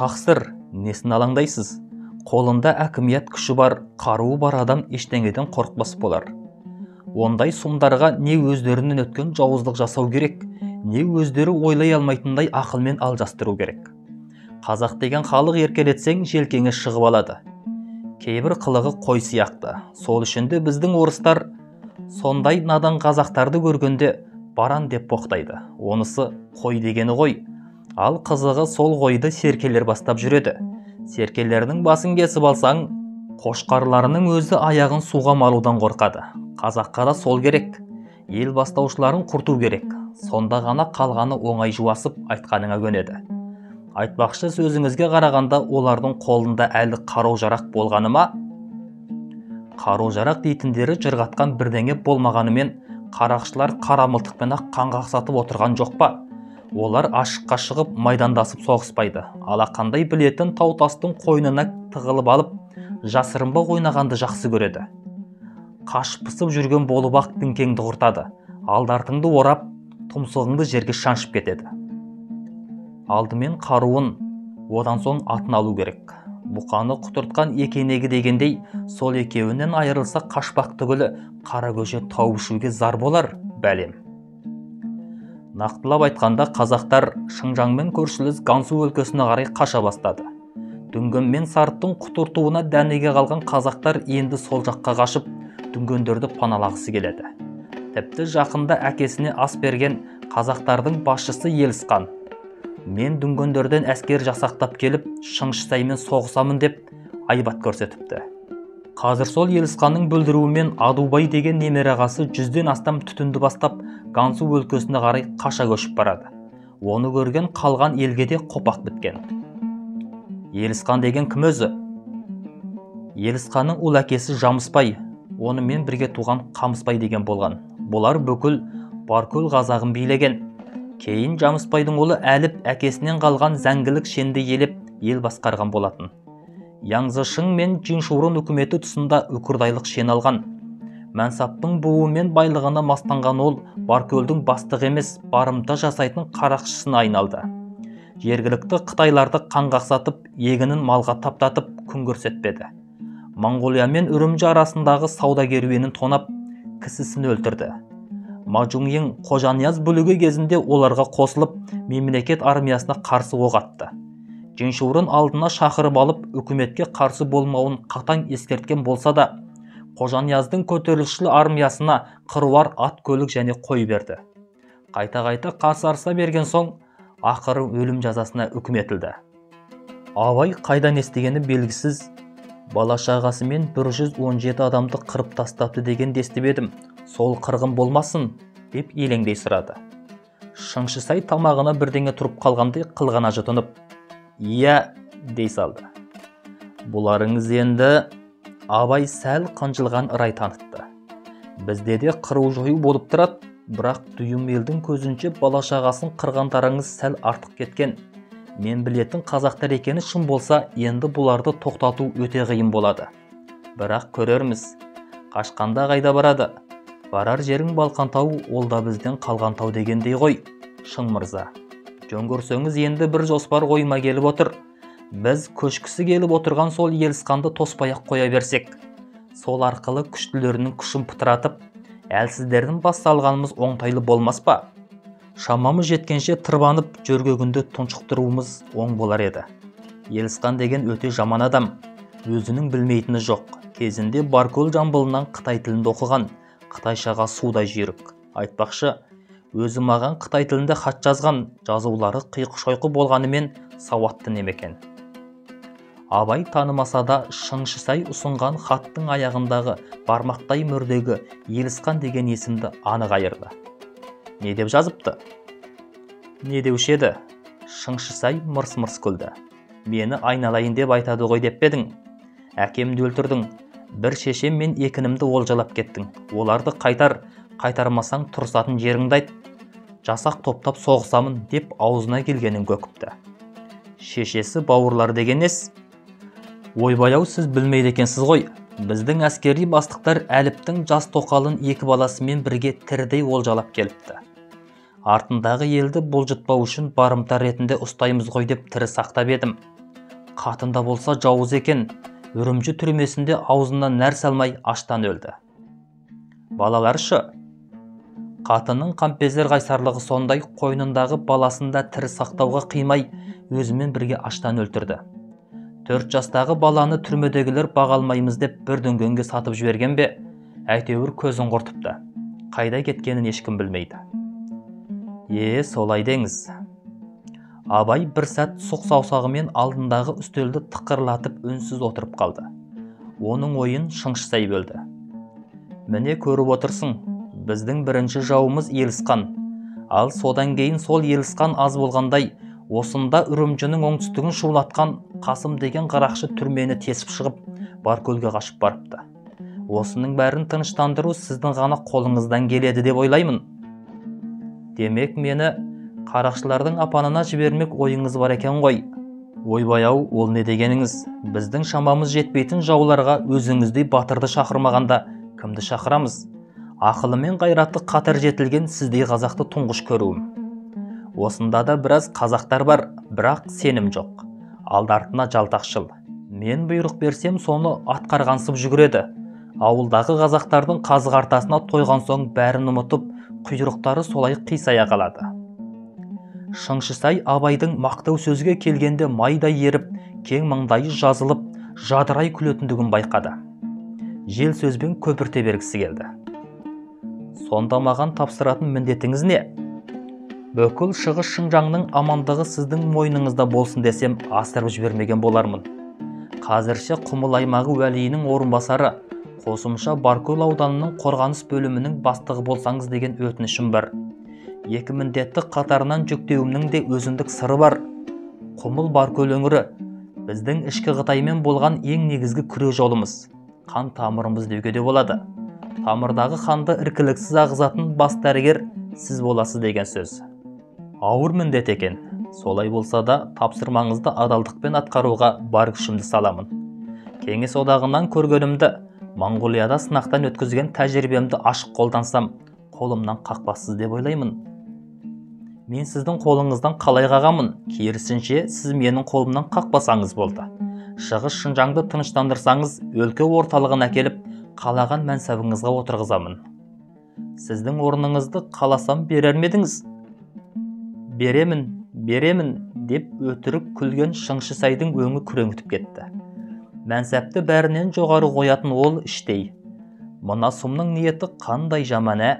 Тақсыр, несін алаңдайсыз? Қолында әкімият күші бар, қаруы бар адам ештеңеден қорықпас болар. Ондай сұмдарға не өздерінен өткен жауыздық жасау керек, не өздері ойлай алмайтындай ақылмен алжастыру керек. Қазақ деген халық еркелетсең желкеңе шығып алады. Кейбір қылығы қой сияқты. Сол үшін де біздің орыстар сондай надан қазақтарды көргенде баран деп боқтайды. Онысы қой дегені ғой. Ал қызығы сол қойды серкелер бастап жүреді. Серкелерінің басын кесіп алсаң, қошқарларының өзі аяғын суға малудан қорқады. Қазаққа да сол керек. Ел бастаушыларын құрту керек. Сонда ғана қалғаны оңай жуасып айтқаныңа көнеді. Айтпақшы, сөзіңізге қарағанда олардың қолында әлі қару-жарақ болғаны ма? Қару-жарақ дейтіндері жырғатқан бірдеңе болмағанымен қарақшылар қара мылтықпен-ақ қан қақсатып отырған жоқ па? Олар ашыққа шығып майдандасып соғыспайды. Алақандай білетін тау-тастың қойнына тығылып алып, жасырынбақ ойнағанды жақсы көреді. Қашып пысып жүрген болып-ақ діңкеңді құртады. Алды-артыңды орап, тұмсығыңды жерге шаншып кетеді. Алдымен қаруын, одан соң атын алу керек. Бұқаны құтыртқан екі енегі дегендей, сол екеуінен айырылса қашпақ түгілі қара көже тауып ішуге зар болар, бәлем. Нақтылап айтқанда, қазақтар Шыңжаңмен көршілес Гансу өлкесіне қарай қаша бастады. Дүнген мен Сарттың құтыртуына дәнеге қалған қазақтар енді сол жаққа қашып, дүнгендерді паналағысы келеді. Тіпті жақында әкесіне ас берген қазақтардың басшысы Елісқан, мен дүнгендерден әскер жасақтап келіп, Шыңшысаймен соғысамын деп айбат көрсетіпті. Қазір сол Елісқанның бүлдіруімен Адубай деген немере ағасы 100-ден астам түтінді бастап, Гансу өлкесіне қарай қаша көшіп барады. Оны көрген қалған елге де қопақ біткен. Елісқан деген кім өзі? Елісқанның ұл әкесі Жамыспай, онымен бірге туған Қамысбай деген болған. Бұлар бүкіл Баркөл қазағын билеген. Кейін Жамыспайдың ұлы Әліп әкесінен қалған зәңгілік шенді елеп ел басқарған болатын. Яңзышың мен Жиншурын үкіметі тұсында үкірдайлық шен алған. Мәнсаптың буы мен байлығына мастанған ол Баркөлдің бастығы емес, барымта жасайтын қарақшысына айналды. Жергілікті қытайларды қан қақсатып, егінін малға таптатып күн көрсетпеді. Моңғолия мен Үрімжі арасындағы сауда керуенін тонап, кісісін өлтірді. Мажуңйың Қожанияз бүлігі кезінде оларға қосылып, мемлекет армиясына қарсы оқ атты. Жиншурын алдына шақырып алып, үкіметке қарсы болмауын қатаң ескерткен болса да, Қожанияздың көтерілісшіл армиясына қыруар ат көлік және қой берді. Қайта-қайта қасарыса берген соң, ақыры өлім жазасына үкім етілді. Абай қайдан естігені белгісіз, бала-шағасымен 117 адамды қырып тастапты дегенді естіп едім, сол қырғын болмасын, деп елеңдей сұрады. Шыңшысай тамағына бірдеңе тұрып қалғандай қылғана жұтынып, «Иә», дей салды. Бұларыңыз енді, Абай сәл қынжылған ырай танытты. Бізде де қыру-жою болып тұрады, бірақ дүйім елдің көзінше бала-шағасын қырғандарыңыз сәл артық кеткен. Мен білетін қазақтар екені шын болса, енді бұларды тоқтату өте қиын болады. Бірақ көрерміз. Қашқанда қайда барады? Барар жерің Балқан тау, ол да бізден қалған тау дегендей ғой, Шың мырза. Жөн көрсеңіз, енді бір жоспар ойыма келіп отыр. Біз көшкісі келіп отырған сол Елісқанды тоспай-ақ қоя берсек, сол арқылы күштілерінің күшін пытыратып, әлсіздердің бас салғанымыз оңтайлы болмас па? Шамамыз жеткенше тырбанып, жөргегінде тұншықтыруымыз оң болар еді. Елісқан деген өте жаман адам, өзінің білмейтіні жоқ. Кезінде Баркөл жамбылынан қытай тілінде оқыған, қытайшаға судай жүйрік. Айтпақшы, өзі маған қытай тілінде хат жазған, жазулары қиқы-шойқы болғанымен сауатты немекен. Абай танымаса да Шыңшысай ұсынған хаттың аяғындағы бармақтай мөрдегі Елісқан деген есімді анық айырды. Не деп жазыпты? Не деуші еді? Шыңшысай мырс-мырс күлді. Мені айналайын деп айтады ғой деп пе едің? Әкемді өлтірдің, бір шешем мен екінімді олжалап кеттің. Оларды қайтар, қайтармасаң тұрысатын жеріңді айт. Жасақ топтап соғысамын деп аузына келгенін көкіпті. Шешесі бауырлар деген ес? Ойбай-ау, сіз білмейді екенсіз ғой. Біздің әскери бастықтар Әліптің жас тоқалын екі баласымен бірге тірідей олжалап келіпті. Артындағы елді бұлжытпау үшін барымта ретінде ұстаймыз ғой деп тірі сақтап едім. Қатын да болса жауыз екен, Үрімжі түрмесінде аузына нәр салмай аштан өлді. Балаларшы? Қатынның қампезер қайсарлығы сондай, қойнындағы баласын да тірі сақтауға қимай, өзімен бірге аштан өлтірді. 4 жастағы баланы түрмедегілер баға алмаймыз деп бір дүнгенге сатып жіберген бе, әйтеуір көзін құртыпты. Қайда кеткенін ешкім білмейді. Е, солай деңіз. Абай бір сәт сұқ саусағымен алдындағы үстелді тықырлатып үнсіз отырып қалды. Оның ойын Шыңшысай бөлді. Міне көріп отырсың, біздің бірінші жауымыз Елісқан. Ал содан кейін сол Елісқан аз болғандай, осында Үрімжінің оңтүстігін шулатқан Қасым деген қарақшы түрмені тесіп шығып, Баркөлге қашып барыпты. Осының бәрін тыныштандыру сіздің ғана қолыңыздан келеді деп ойлаймын. Демек, мені қарақшылардың апанына жібермек ойыңыз бар екен ғой. Ойбай-ау, ол не дегеніңіз? Біздің шамамыз жетпейтін жауларға өзіңіздей батырды шақырмағанда кімді шақырамыз? Ақылы мен қайраты қатар жетілген сіздей қазақты тұңғыш көруім. Осында да біраз қазақтар бар, бірақ сенім жоқ. Алды артына жалтақшыл. Мен бұйрық берсем, соны атқарғансып жүгіреді. Ауылдағы қазақтардың қазы қартасына тойған соң бәрін ұмытып, құйрықтары солай қисая қалады. Шыңшысай Абайдың мақтау сөзге келгенде майдай еріп, кең маңдайы жазылып, жадырай күлетіндігін байқады. Жел сөзбен көпірте бергісі келді. Сонда маған тапсыратын міндетіңіз не? Бүкіл Шығыс Шыңжаңның амандығы сіздің мойныңызда болсын десем, асырып жібермеген болармын. Қазірше Құмыл аймағы уәлиінің орынбасары, қосымша Баркөл ауданының қорғаныс бөлімінің бастығы болсаңыз деген өтінішім бар. Екі міндетті қатарынан жүктеуімнің де өзіндік сыры бар. Құмыл Баркөл өңірі біздің ішкі Қытаймен болған ең негізгі күре жолымыз, қан тамырымыз деуге де болады. Тамырдағы қанды іркіліксіз ағызатын бас дәрігер сіз боласыз деген сөз. Ауыр міндет екен. Солай болса да тапсырмаңызды адалдықпен атқаруға бар күшімді саламын. Кеңес одағынан көргенімді, Моңғолияда сынақтан өткізген тәжірибемді ашық қолдансам, қолымнан қақпассыз деп ойлаймын. Мен сіздің қолыңыздан қалай қағамын? Керісінше, сіз менің қолымнан қақпасаңыз болды. Шығыс Шыңжаңды тыныштандырсаңыз, өлке орталығын әкеліп, қалаған мәнсабыңызға отырғызамын. Сіздің орныңызды қаласам берер ме едіңіз? Беремін, беремін, деп өтірік күлген Шыңшысайдың өңі күреңітіп кетті. Мәнсапты бәрінен жоғары қоятын ол іштей. Мына сұмның ниеті қандай жаман, ә?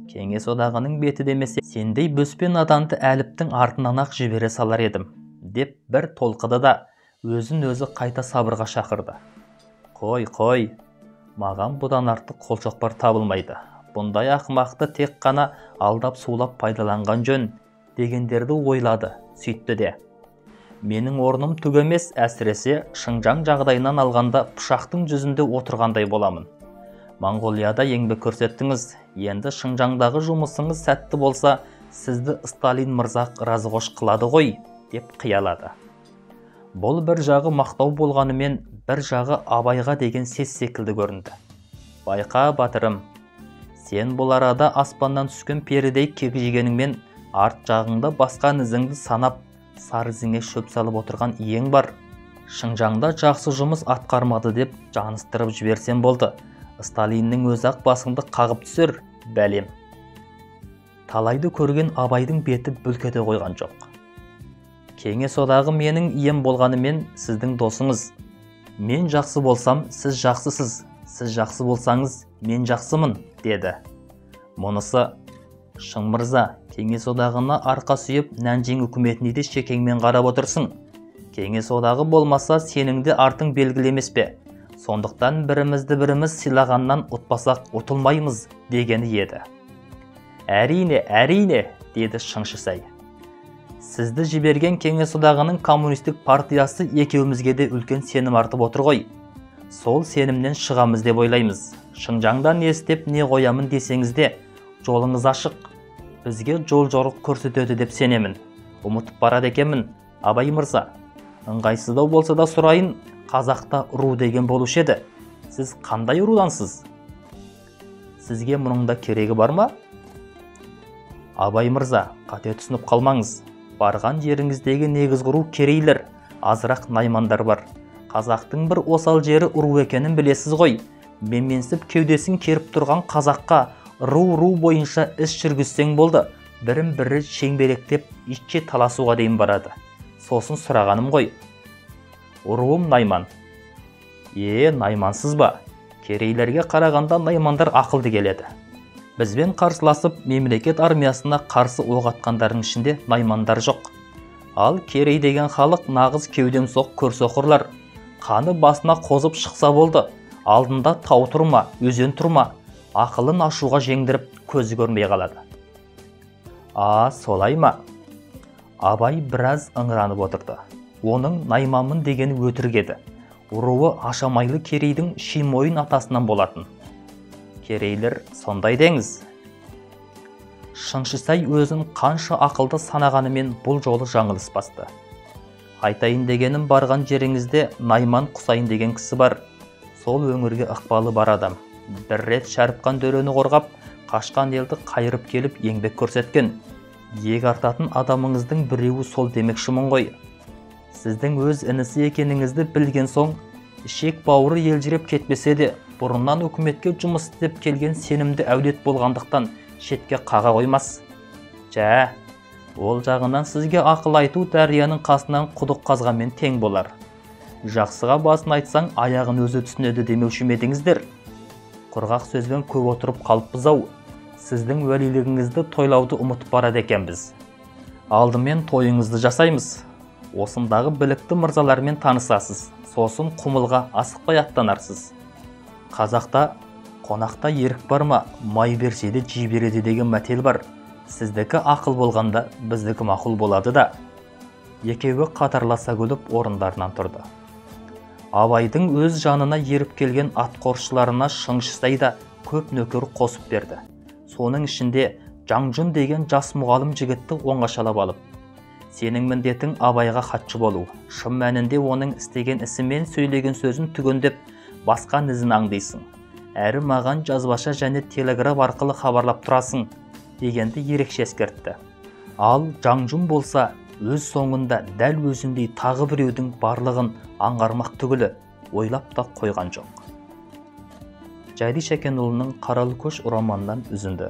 Кеңес одағының беті демесе, сендей бөспен адамды әліптің артынан-ақ жібере салар едім, деп бір толқыды да өзін өзі қайта сабырға шақырды. Қой, қой, маған бұдан артық қолшоқпар табылмайды. Бұндай ақымақты тек қана алдап сулап пайдаланған жөн дегендерді ойлады, сөйтті де. Менің орным түк емес, әсіресе Шыңжаң жағдайынан алғанда пышақтың жүзінде отырғандай боламын. Моңғолияда еңбек көрсеттіңіз, енді Шыңжаңдағы жұмысыңыз сәтті болса, сізді Сталин мырза разы-қош қылады ғой, деп қиялады. Бұл бір жағы мақтау болғанымен, бір жағы Абайға деген сес секілді көрінді. Байқа, батырым, сен бұл арада аспаннан түскен перідей кек жегеніңмен арт жағыңда басқан ізіңді санап, сары ізіңе шөп салып отырған иең бар. Шыңжаңда жақсы жұмыс атқармады деп жаныстырып жіберсем болды. Сталиннің өзі-ақ басыңды қағып түсер, бәлем. Талайды көрген Абайдың беті бүлк ете қойған жоқ. Кеңес одағы менің ием болғанымен сіздің досыңыз. Мен жақсы болсам, сіз жақсысыз, сіз жақсы болсаңыз, мен жақсымын, деді. Мұнысы Шың мырза, Кеңес одағына арқа сүйеп, Нәнжиң үкіметіне де шекеңмен қарап отырсың. Кеңес одағы болмаса, сенің де артың белгілі емес пе? Сондықтан бірімізді біріміз сыйлағаннан ұтпасақ ұтылмаймыз дегені еді. Әрине, әрине, деді Шыңшысай. Сізді жіберген Кеңес одағының коммунистік партиясы екеумізге де үлкен сенім артып отыр ғой. Сол сенімнен шығамыз деп ойлаймыз. Шыңжаңда не істеп не қоямын десеңіз де, жолыңыз ашық. Бізге жол жорық көрсетеді деп сенемін. Ұмытып барады екенмін, Абай мырза. Ыңғайсыздау болса да сұрайын, қазақта ру деген болушы еді. Сіз қандай рудансыз? Сізге мұның да керегі бар ма? Абай мырза, қате түсініп қалмаңыз. Барған жеріңіздегі негізгі ру керейлер. Азырақ наймандар бар. Қазақтың бір осал жері ру екенін білесіз ғой. Менменсіп кеудесін керіп тұрған қазаққа ру-ру бойынша іс жүргізсең болды, бірін-бірі шеңбелектеп итше таласуға дейін барады. Сосын сұрағаным ғой. Руым найман. Е, наймансыз ба? Керейлерге қарағанда наймандар ақылды келеді. Бізбен қарсыласып, мемлекет армиясына қарсы оқ атқандардың ішінде наймандар жоқ. Ал керей деген халық нағыз кеудемсоқ көрсоқырлар. Қаны басына қозып шықса болды, алдында тау тұрма, өзен тұрма, ақылын ашуға жеңдіріп көзі көрмей қалады. А, солай ма? Абай біраз ыңыранып отырды. Оның найманмын дегені өтірік еді. Руы Ашамайлы керейдің Шимойын атасынан болатын. Керейлер сондай деңіз. Шыңшысай өзін қанша ақылды санағанымен бұл жолы жаңылыс басты. Айтайын дегенім, барған жеріңізде Найман Құсайын деген кісі бар. Сол өңірге ықпалы бар адам. Бір рет Шәріпқан төрені қорғап, қашқан елді қайырып келіп еңбек көрсеткен. Иек артатын адамыңыздың біреуі сол демекшімін ғой. Сіздің өз інісі екеніңізді білген соң, ішек бауыры елжіреп кетпесе де, бұрыннан үкіметке жұмыс істеп келген сенімді әулет болғандықтан шетке қаға қоймас. Жә, ол жағынан сізге ақыл айту дарияның қасынан құдық қазғанмен тең болар. Жақсыға басын айтсаң, аяғын өзі түсінеді демеуші ме едіңіздер? Құрғақ сөзбен көп отырып қалыппыз-ау. Сіздің уәлилігіңізді тойлауды ұмытып барады екенбіз. Алдымен тойыңызды жасаймыз. Осындағы білікті мырзалармен танысасыз. Сосын құмылға асықпай аттанарсыз. Қазақта қонақта ерік бар ма, май берсе де жей береді деген мәтел бар. Сіздікі ақыл болғанда біздікі мақұл болады да. Екеуі қатарласа күліп орындарынан тұрды. Абайдың өз жанына еріп келген атқоршыларына Шыңшысай да көп нөкер қосып берді. Соның ішінде Жаңжұн деген жас мұғалім жігітті оңашалап алып, сенің міндетің Абайға хатшы болу, шын мәнінде оның істеген ісі мен сөйлеген сөзін түгендеп, басқан ізін аңдайсың. Әрі маған жазбаша және телеграф арқылы хабарлап тұрасың дегенді ерекше ескертті. Ал Жаңжұн болса, өз соңында дәл өзіндей тағы біреудің барлығын аңғармақ түгілі ойлап та қойған жоқ. Жәди Шәкенұлының Қаралы көш романынан үзінді.